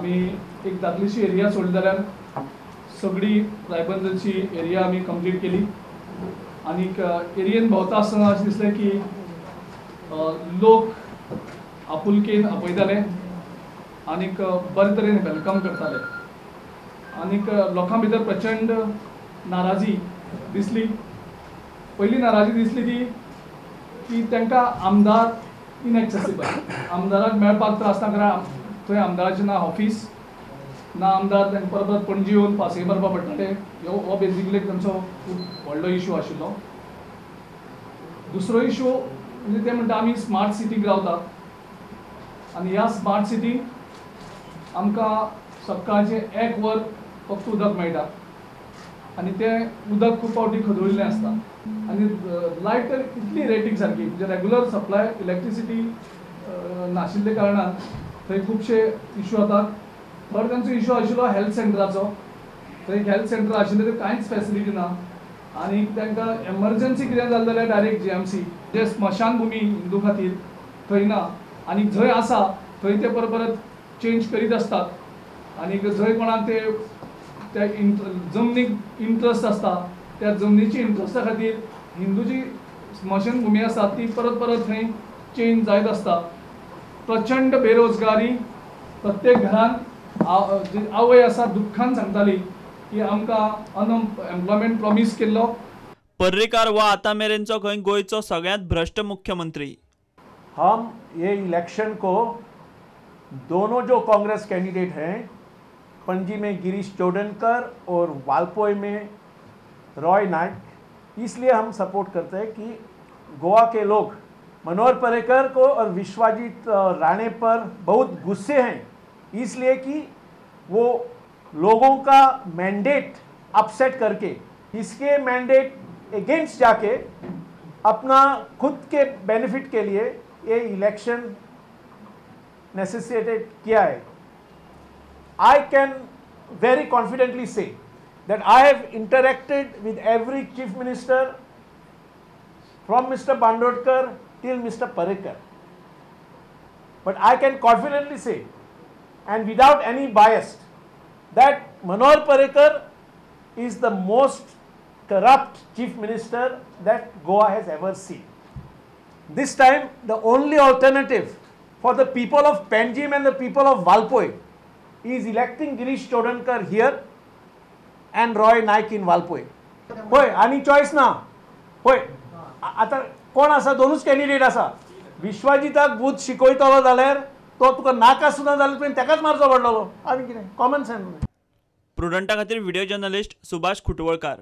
आमी एक दाखलीशी एरिया सोडली जाल्यार सगळी रायबंदरची एरिया आमी कंप्लीट केली. आनीक एरियेन भोंवता आसतना अशें दिसलें की लोक आपुलकेन आपयताले आनीक बरे तरेन welcome करताले. आनीक लोकां भितर प्रचंड नाराजी दिसली. पयली नाराजी दिसली ती की तांकां आमदार इनएक्सेसिबल, आमदाराक मेळपाक त्रास ना, कारण थंय आमदाराचें ना ऑफीस ना आमदार, तांकां परत परत पणजी येवन पासय मारपा पडटाले. हो बेजिकली तांचो खूब व्हडलो इशू आशिल्लो. दुसरो इशू म्हणजे ते म्हणटा आमी स्मार्ट सिटीक रावता आनी ह्या स्मार्ट सिटीक आमकां सकाळचें एक वर फक्त उदक मेळटा आनी तें उदक खूब फावटी खदोळिल्लें आसता आनी लायट तर इतली रेटीक सारकी, म्हणजे रेगुलर सप्लाय इलेक्ट्रिसिटी नाशिल्ले कारणान थंय खुबशे इशू जातात. थर्ड तांचो इशू आशिल्लो हेल्थ सेंटराचो. थंय एक हेल्थ सेंटर आशिल्लें थंय कांयच फेसिलिटी ना आनी तांकां एमर्जन्सी कितें जालें जाल्यार डायरेक्ट GMC, जे स्मशानभुमी हिंदू खातीर थंय ना आनी जंय आसा थंय ते परत परत चेंज करीत आसतात आनी जंय कोणाक ते त्या जमनीक इंट्रस्ट आसता त्या जमनीची इंट्रस्टा खातीर हिंदूची स्मशानभुमी आसा ती परत परत थंय चेंज जायत आसता. प्रचंड बेरोजगारी, प्रत्येक घरान जी आवय आसा दुख्खान सांगताली की आमकां अनएम्प्लॉयमेंट प्रॉमीस केल्लो. पर्रीकार हो आतां मेरेनचो खंय गोंयचो सगळ्यांत भ्रश्ट मुख्यमंत्री. हम ये इलेक्शन को दोनों जो कांग्रेस कैंडिडेट हैं, पणजी में गिरीश चोडनकर और वालपोई में रॉय नाइक, इसलिए हम सपोर्ट करते हैं कि गोवा के लोग मनोहर पर्रिकर को और विश्वजीत राणे पर बहुत गुस्से हैं, इसलिए कि वो लोगों का मैंडेट अपसेट करके इसके मैंडेट अगेंस्ट जाके अपना खुद के बेनिफिट के लिए ये इलेक्शन नेसेसिटेट किया है. I can very confidently say that I have interacted with every chief minister from Mr. Bandodkar till Mr. Parrikar. But I can confidently say and without any bias that Manohar Parrikar is the most corrupt chief minister that Goa has ever seen. This time the only alternative for the people of Panjim and the people of Valpoi is electing Girish Chodankar here and Roy Naik in Valpoi. होय, आनी choice ना. होय, आतां कोण आसा, दोनूच candidate आसा. विश्वाजिताक booth शिकयतलो जाल्यार तो तुका नाका सुद्दां जाल्यार तुवें तेकाच मारचो पडटलो. आनी कितें, कॉमन सेन्स. प्रुडंटा खातीर व्हिडिओ जर्नलिस्ट सुभाष खुटवळकार.